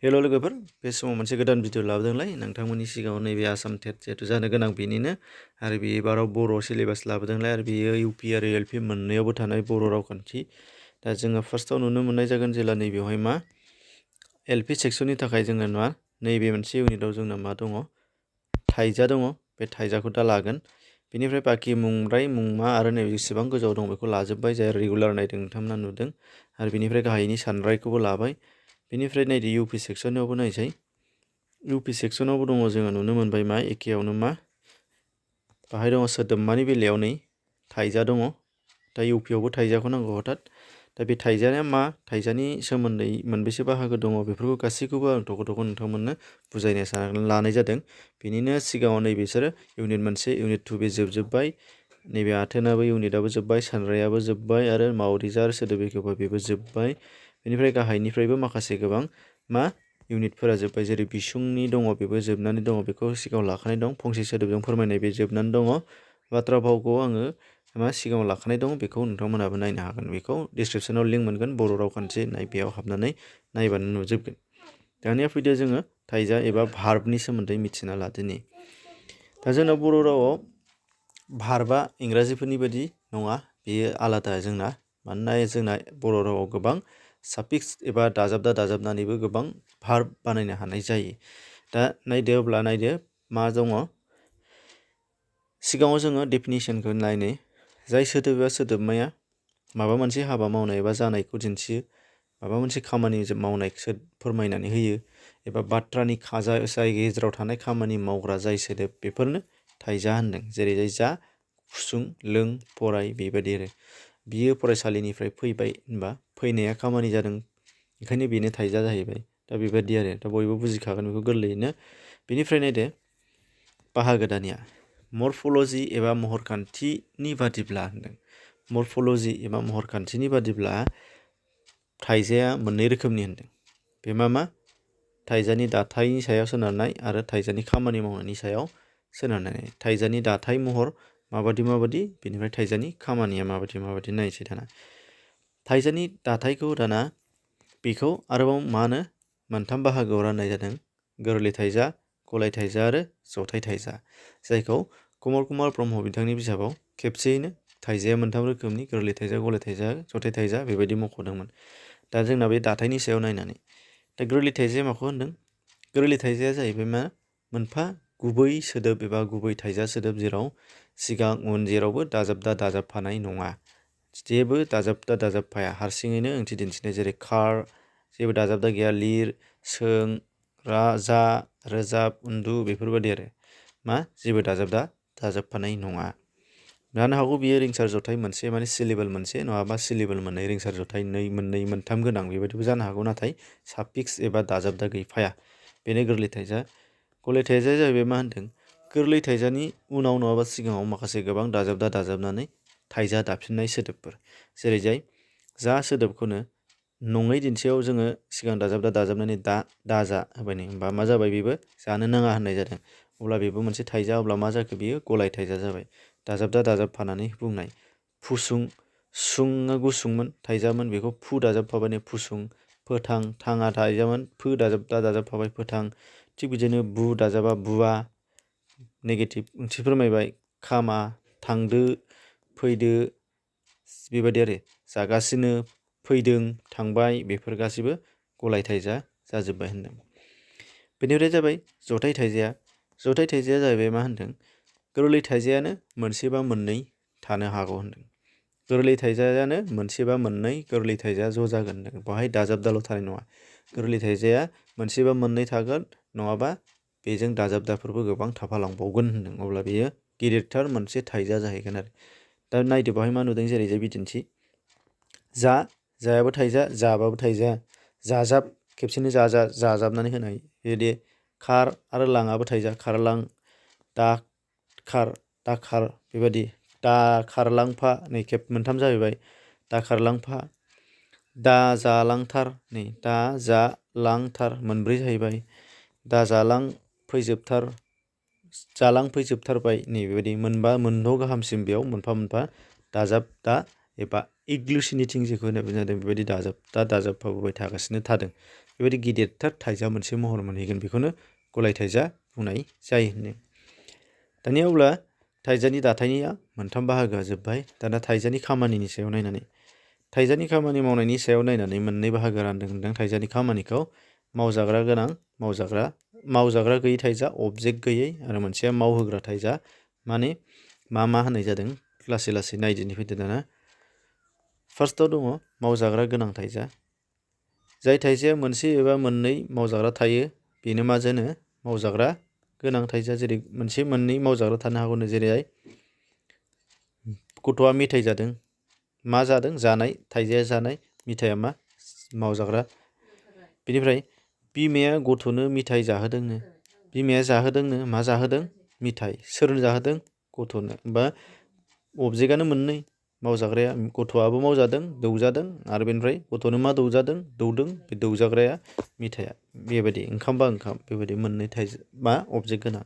हेल' लोगोफोर बे समाव मोनसे गोदान भिडिअ लाबोदोंलाय नोंथांमोननि सिगाङाव नैबे आसाम टेट जिहेथु जानो गोनां बेनिनो आरो बे बाराव बर' सिलेबास लाबोदोंलाय आरो बेयो इउपि आरो एलपि मोननैयावबो थानाय बर' रावखान्थि दा जोङो फार्स्टआव नुनो मोननाय जागोन जेला नैबेवहाय मा एलपि सेक्सननि थाखाय जोङो मा नैबे मोनसे इउनिटआव जोंना मा दङ थाइजा दङ बे थाइजाखौ दा लागोन बेनिफ्राय बाखि मुंराय मुंमा आरो नैबे जेसेबां गोजौआव दं बेखौ लाजोब्बाय जाय रेगुलार नायदों नोंथांमोना नुदों आरो बेनिफ्राय गाहायनि सानरायखौबो लाबाय बेनिफ्राय नायदो इउपि सेक्सनावबो नायसै इउपि सेक्सनावबो दङ जोङो नुनो मोनबाय मा एखेयावनो मा बाहाय दङ सोदोबमानि बेलायाव नै थाइजा दङ दा इउपिआवबो थाइजाखौ नांगौ हथात दा बे थाइजाया मा थाइजानि सोमोन्दै मोनबेसे बाहागो दङ बेफोरखौ गासैखौबो आं थख' थख' नोंथांमोननो बुजायनो लानाय जादों बेनिनो सिगाङाव नैबेसोरो इउनिट 1 इउनिट 2 बे जोबजोब्बाय नैबे आथोनाबो इउनिटआबो जोब्बाय सानरायाबो जोब्बाय आरो मावरिजा आरो सोदोब एखेबा बेबो जोब्बाय बेनिफ्राय गाहायनिफ्रायबो माखासे गोबां मा इउनिटफोरा जोब्बाय जेरै बिसुंनि दङ बेबो जोबनानै दङ बेखौ सिगाङाव लाखानाय दं फंसे सोदोबजों फोरमायनाय बे जोबनानै दङ बाथ्रा भावखौ आङो मा सिगाङाव लाखानाय दं बेखौ नोंथांमोनाबो नायनो हागोन बेखौ डिसक्रिपसनाव लिंक मोनगोन बर' रावखान्थि नाय बेयाव हाबनानै नायबानो नुजोबगोन दानिया फैदो जोङो थाइजा एबा भार्बनि सोमोन्दै मिथिना लादोनि दा जोंना बर' रावाव भार्बा इंराजिफोरनि बायदि नङा बेयो आलादा जोंना मानोना जोंना बर' रावाव गोबां साफिक्स एबा दाजाबनानैबो गोबां भार्ब बानायनो हानाय जायो दा नायदो अब्ला नायदो मा दङ सिगाङाव जोङो डेफिनिसनखौ नायनो जाय सोदोब एबा सोदोबमाया माबा मोनसे हाबा मावनाय एबा जानायखौ दिन्थियो माबा मोनसे खामानि मावनायखौ फोरमायनानै होयो एबा बाथ्रानि जाय गेजेराव थानाय खामानि मावग्रा जाय सोदोब बेफोरनो थाइजा होनदों जेरै जा गुसुं लों फराय बेबायदि आरो बियो फरायसालिनिफ्राय फैबाय होनबा फैनाया खामानि जादों ओंखायनो बेनो थाइजा जाहैबाय दा बेबायदि आरो दा बयबो बुजिखागोन बेखौ गोरलैयैनो बेनिफ्राय नायदो बाहागो दानिया मर्फोल'जि एबा महरखान्थिनि बादिब्ला होनदों मर्फोल'जि एबा महरखान्थिनि बादिब्ला थाइजाया मोननै रोखोमनि होनदों बे मा थाइजानि दाथायनि सायाव सोनारनाय आरो थाइजानि खामानि मावनायनि सायाव सोनारनाय थाइजानि दाथाय महर माबादि बेनिफ्राय थाइजानि खामानिया माबादि नायसै दाना थाइजानि दाथायखौ दाना बेखौ आरोबाव मा होनो मोनथाम बाहागोआव राननाय जादों गोरलै थाइजा गलाय थाइजा आरो जथाय थाइजा जायखौ कमल कुमार ब्रह्म बिथांनि बिजाबाव खेबसेयैनो थाइजाया मोनथाम रोखोमनि गोरलै थाइजा गलाय थाइजा जथाय थाइजा बेबायदि मख'दोंमोन दा जोंना बे दाथायनि सायाव नायनानै दा गोरलै थाइजाया माखौ होनदों गोरलै थाइजाया जाहैबाय मा मोनफा गुबै सोदोब एबा गुबै थाइजा सोदोब जेराव सिगां उन जेरावबो दाजाबफानाय नङा जेबो दाजाबफाया हारसिङैनो ओंथि दिन्थिनाय जेरै खार जेबो दाजाबदा गैया लिर सों जा रोजाब उन्दु बेफोरबायदि आरो मा जेबो दाजाबफानाय नङा जानो हागौ बियो रिंसार जथाय मोनसे माने सिलेबल मोनसे नङाबा सिलेबल मोननै रिंसार जथाय मोननै मोनथाम गोनां बेबायदिबो जानो हागौ नाथाय साफिक्स एबा दाजाबदा गैफाया बेनो गोरलै थाइजा गलाय थाइजाया जाहैबाय मा होनदों गोरलै थाइजानि उनाव नङाबा सिगाङाव माखासे गोबां दाजाबनानै थाइजा दाफिननाय सोदोबफोर जेरै जाय जा सोदोबखौनो नङै दिन्थियाव जोङो सिगां दाजाबनानै दाजा होबाय नै होमबा मा जाबाय बेबो जानो नाङा होननाय जादों अब्ला बेबो मोनसे थाइजा अब्ला मा जाखो बियो गलाय थाइजा जाबाय दाजाबफानानै बुंनाय फुसुं सुंआ गुसुंमोन थाइजामोन बेखौ फु दाजाबफाबाय फुसुं फोथां थाङा थाइजामोन फो दाजाबफाबाय फोथां थिग बिदिनो बु दाजाबा बुवा नेगेटिभ ओंथि फोरमायबाय खामा थांदो फैदो बेबायदि आरो जागासिनो फैदों थांबाय बेफोर गासैबो गलाय थाइजा जाजोब्बाय होनदों बेनिफ्राय जाबाय जथाय थाइजाया जाहैबाय मा होनदों गोरलै थाइजायानो मोनसेबा मोननै थानो हागौ होनदों गोरलै थाइजायानो मोनसेबा मोननै गोरलै थाइजाया ज' जागोन होनदों बेवहाय दाजाबदाल' थानाय नङा गोरलै थाइजाया मोनसेबा मोननै थागोन नङाबा बेजों दाजाबदाफोरबो गोबां थाफालांबावगोन होनदों अब्ला बेयो गिदिरथार मोनसे थाइजा जाहैगोन आरो दा नायदो बेवहाय मा नुदों जेरै जाय बिदिन्थि जायाबो थाइजा जाबाबो थाइजा जाजाब खेबसेनो जाजाबनानै होनाय बेबायदि खार आरो लाङाबो थाइजा खारलां दाखार बेबायदि दाखारलांफा नै खेब मोनथाम जाहैबाय दाखारलांफा दाजालांथार नै दाजालांथार मोनब्रै जाहैबाय दाजालां फैजोबथार जालां फैजोबथारबाय नै बेबायदि मोनद' गाहामसिम बेयाव मोनफा दाजाबदा एबा इग्लुसिनेटिं जेखौ होननाय जादों बेबायदि दाजाबफाबोबाय थागासिनो थादों बेबायदि गिदिरथार थाइजा मोनसे महर मोनहैगोन। बेखौनो गलाय थाइजा बुंनाय जायो होनो। दानिया अब्ला थाइजानि दाथायनिया मोनथाम बाहागोआ जोब्बाय। दाना थाइजानि खामानिनि सायाव नायनानै थाइजानि खामानि मावनायनि सायाव नायनानै मोननै बाहागो रानदों होनदों थाइजानि खामानिखौ। मावजाग्रा गोनां, मावजाग्रा गैयै थाइजा, अबजेक्ट गैयै, आरो मोनसेया मावहोग्रा थाइजा। माने मा होनाय जादों लासै लासै नायदिनि फैदो दाना। फार्स्टआव दङ मावजाग्रा गोनां थाइजा। जाय थाइजाया मोनसे एबा मोननै मावजाग्रा थायो बेनो मा जानो मावजाग्रा गोनां थाइजा। जेरै मोनसे मोननै मावजाग्रा थानो हागौनो। जेरैहाय गथ'आ मेथाइ जादों, मा जादों जानाय, थाइजाया जानाय, मिथाइया मा मावजाग्रा। बेनिफ्राय बिमाया गथ'नो मिथाइ जाहोदोंनो, बिमाया जाहोदोंनो मा जाहोदों मिथाइ, सोरनो जाहोदों गथ'नो। बा अबजेक्टआनो मोननै, मावजाग्राया गथ'आबो मावजादों दौजादों, आरो बेनिफ्राय गथ'नो मा दौजादों दौदों, बे दौजाग्राया मिथाइया। बेबायदि ओंखाम बा ओंखाम, बेबायदि मोननै थाइजा मा अबजेक्ट गोनां।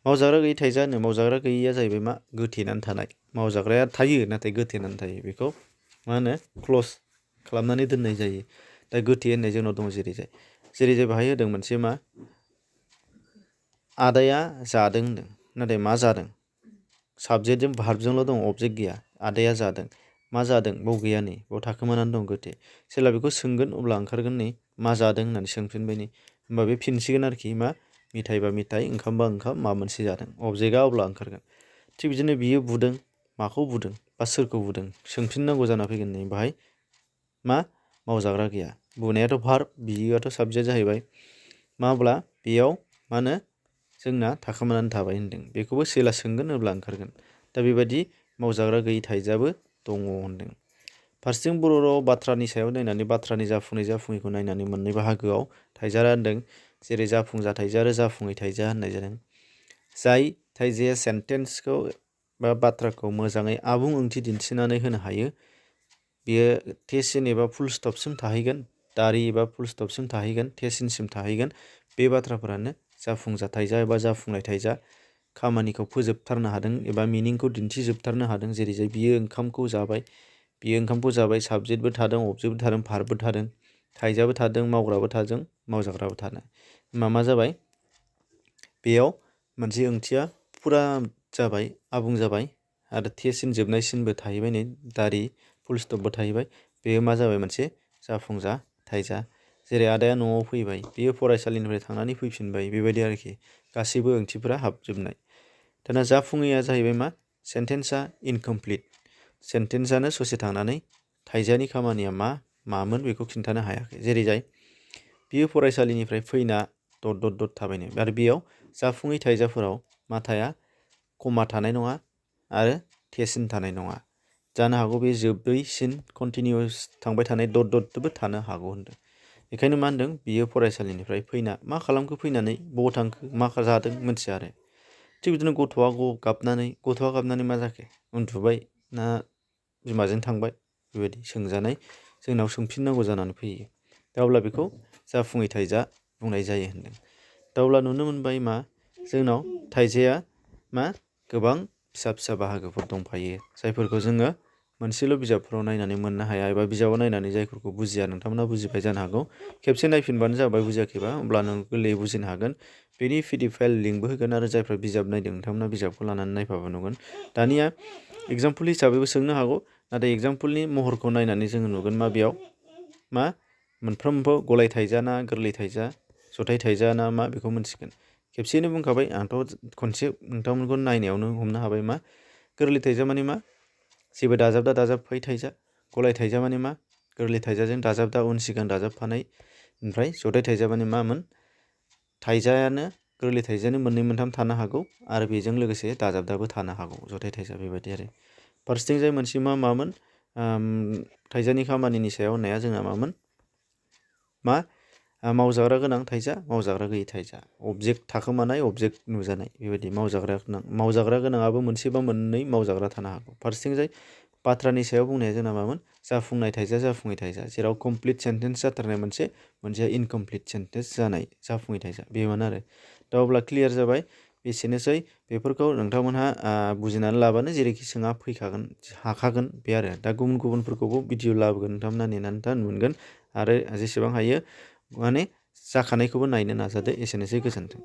मावजाग्रा गैयै थाइजा होनो। मावजाग्रा गैयैया जाहैबाय मा गोथेनानै थानाय। मावजाग्राया थायो नाथाय गोथेनानै थायो। बेखौ मा होनो क्लस खालामनानै दोननाय जायो। दा गोथे होननाय जोंनाव दङ जेरै बाहाय होदों मोनसे मा आदाया जादों होनदों, नाथाय मा जादों साबजेक्टजों भार्बजोंल' दं, अबजेक्ट गैया। आदाया जादों, मा जादों बाव गैया नै, बाव थाखोमानानै दं गोथे। जेब्ला बेखौ सोंगोन अब्ला ओंखारगोन नै मा जादों होननानै सोंफिनबाय नै, होमबा बे फिनसिगोन आरोखि मा मिथाइ बा मिथाइ, ओंखाम बा ओंखाम, मा मोनसे जादों, अबजेक्टआ अब्ला ओंखारगोन। थिग बिदिनो बियो बुदों, माखौ बुदों बा सोरखौ बुदों सोंफिननांगौ जाना फैगोन नै, बाहाय मा मावजाग्रा गैया। बुनायाथ' भार्ब, बियोआथ' साबजेक्ट जाहैबाय। माब्ला बेयाव मा होनो जोंना थाखोमानानै थाबाय होनदों। बेखौबो जेला सोंगोन अब्ला ओंखारगोन। दा बेबायदि मावजाग्रा गैयै थाइजाबो दङ होनदों। फारसेथिं बर' राव बाथ्रानि सायाव नायनानै बाथ्रानि जाफुङै जाफुङैखौ नायनानै मोननै बाहागोआव थाइजा रानदों। जेरै जाफुंजा थाइजा आरो जाफुङै थाइजा होननाय जादों। जाय थाइजाया सेन्टेन्सखौ बा बाथ्राखौ मोजाङै आबुं ओंथि दिन्थिनानै होनो हायो, बेयो टेसिन एबा फुल स्टपसिम थाहैगोन, दारि एबा फुल स्टपसिम थाहैगोन, टेसिनसिम थाहैगोन। बे बाथ्राफोरानो जाफुंजा थाइजा एबा जाफुंनाय थाइजा। खामानिखौ फोजोबथारनो हादों एबा मिनिंखौ दिन्थिजोबथारनो हादों। जेरै बियो ओंखामखौ जाबाय, बियो ओंखामखौ जाबाय, साबजेक्टबो थादों, अबजेक्टबो थादों, भार्बबो थादों, थाइजाबो थादों, मावग्राबो थादों, मावजाग्राबो थादों। होमबा मा जाबाय बेयाव मोनसे ओंथिया फुरा जाबाय, आबुं जाबाय, आरो टेसिन जोबनायसिनबो थाहैबाय नै, दारि फुल स्टपबो थाहैबाय। बेयो मा जाबाय मोनसे जाफुंजा थाइजा। जेरै आदाया न'आव फैबाय, बेयो फरायसालिनिफ्राय थांनानै फैफिनबाय, बेबायदि आरोखि गासैबो ओंथिफोरा हाबजोबनाय। दाना जाफुङैया जाहैबाय मा सेन्टेन्सआ इनकमप्लिट, सेन्टेन्सआनो ससे थांनानै थाइजानि खामानिया मामोन बेखौ खिन्थानो हायाखै। जेरै बियो फरायसालिनिफ्राय फैना ... थाबायनो, आरो बेयाव जाफुङै थाइजाफोराव मा थाया कमा थानाय नङा आरो टेसिन थानाय नङा। जानो हागौ बे जोबैसिन कन्टिनिउस थांबाय थानाय ... बो थानो हागौ होनदों। बेखायनो मा होनदों बियो फरायसालिनिफ्राय फैना मा खालामखो, फैनानै बबाव थांखो, मा जादों मोनथिया आरो। थिग बिदिनो गथ'आ गाबनानै मा जाखो, उन्दुबाय ना बिमाजों थांबाय, बेबायदि सोंजानाय जोंनाव सोंफिननांगौ जानानै फैयो। दा अब्ला बेखौ जाफुङै थाइजा बुंनाय जायो होनदों। दा अब्ला नुनो मोनबाय मा जोंनाव थाइजाया मा गोबां फिसा फिसा बाहागोफोर दंफायो, जायफोरखौ जोङो मोनसेल' बिजाबफोराव नायनानै मोननो हाया, एबा बिजाबाव नायनानै जायफोरखौ बुजिया। नोंथांमोना बुजिबाय जानो हागौ। खेबसे नायफिनबानो जाबाय, बुजियाखैबा अब्ला नों गोरलैयै बुजिनो हागोन। बेनि PDF फाइल लिंकबो होगोन, आरो जायफ्रा बिजाब नायदों नोंथांमोना बिजाबखौ लानानै नायफाबो नुगोन। दानिया एगजामपोल हिसाबैबो सोंनो हागौ, नाथाय एगजामपोलनि महरखौ नायनानै जोङो नुगोन मा बेयाव मा मोनफ्रोमबो गलाय थाइजा ना गोरलै थाइजा, जथाय थाइजा ना मा बेखौ मोनथिगोन। खेबसेयैनो बुंखाबाय आंथ' खनसे नोंथांमोनखौ नायनायावनो हमनो हाबाय मा गोरलै थाइजा माने मा जेबो दाजाबदा दाजाबफायै थाइजा, गलाय थाइजा माने मा गोरलै थाइजाजों दाजाबदा उन सिगां दाजाबफानाय, ओमफ्राय जथाय थाइजा माने मामोन थाइजायानो गोरलै थाइजायानो मोननै मोनथाम थानो हागौ, आरो बेजों लोगोसे दाजाबदाबो थानो हागौ जथाय थाइजा, बेबायदि आरो। फारसेथिंजाय मोनसे मामोन थाइजानि खामानिनि सायाव होननाया जोंना मामोन मावजाग्रा गोनां थाइजा, मावजाग्रा गैयै थाइजा, अबजेक्ट थाखोमानाय, अबजेक्ट नुजानाय, बेबायदि मावजाग्रा गोनाङाबो मोनसे बा मोननै मावजाग्रा थानो हागौ। फारसेथिंजाय बाथ्रानि सायाव बुंनाया जोंना मामोन जाफुंनाय थाइजा, जाफुङै थाइजा, जेराव कमप्लिट सेन्टेन्स जाथारनाय मोनसेया इनकमप्लिट सेन्टेन्स जानाय जाफुङै थाइजा, बेमोन आरो। दा अब्ला क्लियार जाबाय। एसेनोसै, बेफोरखौ नोंथांमोनहा बुजिनानै लाबानो जेरैखि सोङा फैखागोन, हाखागोन बे आरो। दा गुबुनफोरखौबो भिडिअ लाबोगोन, नोंथांमोनहा नेनानै था मोनगोन, आरो जेसेबां हायो माने जाखानायखौबो नायनो नाजादो। एसेनोसै, गोजोन्थों।